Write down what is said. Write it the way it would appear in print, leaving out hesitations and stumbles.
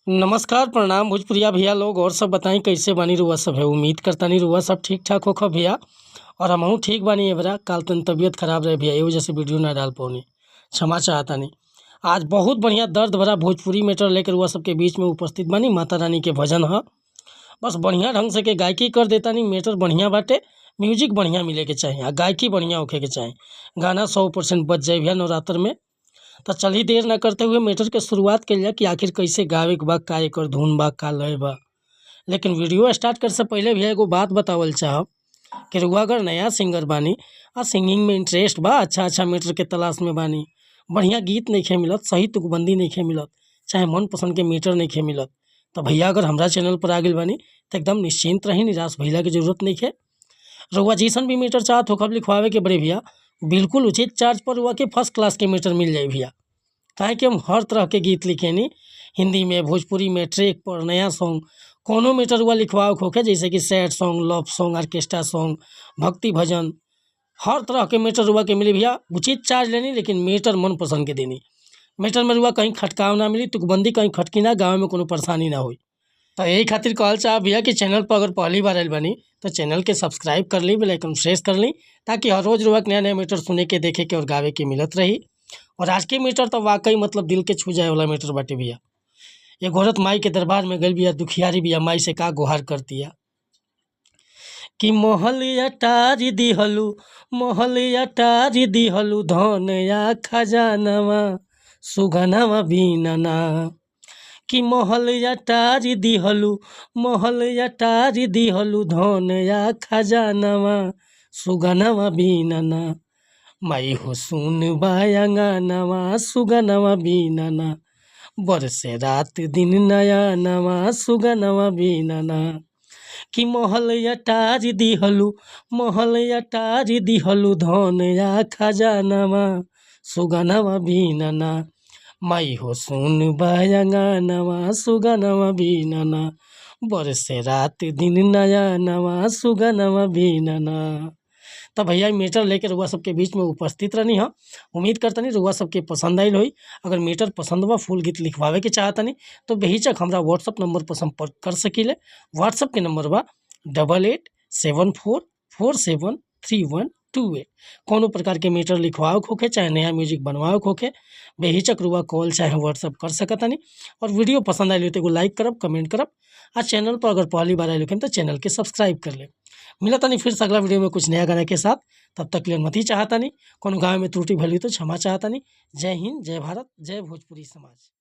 नमस्कार, प्रणाम भोजपुरिया भैया लोग। और सब बताई कैसे बानी रुआ सब है। उम्मीद करतानी रुआ सब ठीक ठाक होखब भैया और हमहू ठीक बानी। एबरा काल तन तबीयत खराब रहे भैया, एही वजह से वीडियो ना डाल पौनी, क्षमा चाहतानी। आज बहुत बढ़िया दर्द भरा भोजपुरी मैटर लेकर रुआ सबके बीच में उपस्थित बानी। माता रानी के भजन ह, बस बढ़िया ढंग से के गायकी कर देतानी। मैटर बढ़िया बाटे, म्यूजिक बढ़िया मिले के चाही आ गायकी बढ़िया होखे के चाही। गाना 100% बज जाई भैया नवरात्र में। तो चलिए देर न करते हुए मैटर के शुरुआत कइल जाए कि आखिर कैसे गावे के बा, का एकर धुन बा, का लय बा। लेकिन वीडियो स्टार्ट करे से पहले भैया एगो बात बतावल चाहब कि रुआ अगर नया सिंगर बानी आ सिंगिंग में इंटरेस्ट बा, अच्छा अच्छा मैटर के तलाश में बानी, बढ़िया गीत नइखे मिलत, सही तुकबंदी नइखे मिलत, चाहे मनपसंद के मीटर नइखे मिलत, तो भैया अगर हमरा चैनल पर आ गइल बानी तो एकदम निश्चिंत रही, निराश भइला के जरूरत नइखे। रउआ जैसन भी मीटर चाहत होखब लिखवावे के बड़े भैया, बिल्कुल उचित चार्ज पर रउआ के फर्स्ट क्लास के मीटर मिल जाई भैया। काहे कि हम हर तरह के गीत लिखेनी, हिंदी में, भोजपुरी में, ट्रैक पर, नया सॉन्ग, कोनो मीटर रउआ लिखवावे के होखे, जैसे कि sad song, love song, orchestra song, भक्ति भजन, हर तरह के मीटर रउआ के मिली भैया। उचित चार्ज लेनी लेकिन मीटर मनपसंद के देनी। मीटर में रउआ कहीं खटकाव ना मिली, तुकबंदी कहीं खटकी ना, गावे में कोनो परेशानी ना होई। तो यही खातिर कहल चाहब भैया कि चैनल पर अगर पहली बार आइल बानी तो चैनल के सब्सक्राइब कर ली, बेल आइकन प्रेस कर ली, ताकि हर रोज़ रुआ के नया नया मीटर सुने के, देखे के और गावे के मिलत रही। और आज के मीटर तो वाकई मतलब दिल के छू जाए वाला मीटर बाटे भैया। एगो औरत माई के दरबार में गइल बिया, दुखियारी बिया, माई से का गुहार करतिया कि महल अटारी दिहलू, महल अटारी दिहलू धन या खजानवा सुगनवा बिना ना। कि महल अटारी दिहलू, महल अटारी दिहलू धन या खजानवा सुगनवा बिना ना। माई हो सुन बायंगनवा सुगनवा बिना ना, बरसे रात दिन नया नवा सुगनवा बिना ना। कि महल अटारी दिहलू, महल अटारी दिहलू धन या खजानवा सुगनवा बिना ना। माई हो सुन बायंगनवा सुगनवा बिना ना, बरसे रात दिन नया नवा सुगनवा बिना ना। तो भैया मीटर लेके रुआ सबके बीच में उपस्थित रहनी ह। उम्मीद करतनी रुआ सबके पसंद आइल होई। अगर मीटर पसंद बा, फुल गीत लिखवावे के चाहतनी तो बेहिचक हमरा व्हाट्सअप नंबर पर संपर्क कर सकीले। व्हाट्सअप के नंबर बा 8874473128। कोनो प्रकार के मीटर लिखवावे के होखे चाहे नया म्यूजिक बनवावे के होखे, बेहिचक रुआ कॉल चाहे व्हाट्सअप कर सकतनी। और वीडियो पसंद आइल हो तो एगो लाइक करब, कमेंट करब आ चैनल पर अगर पहली बार आइल होखेम तो चैनल के सब्सक्राइब कर लेब। मिलतानी फिर से अगला वीडियो में कुछ नया गाना के साथ। तब तक के लिए अनुमति चाहतानी। कोनो गावे में त्रुटि भइल तो क्षमा चाहतानी। जय हिंद, जय भारत, जय भोजपुरी समाज।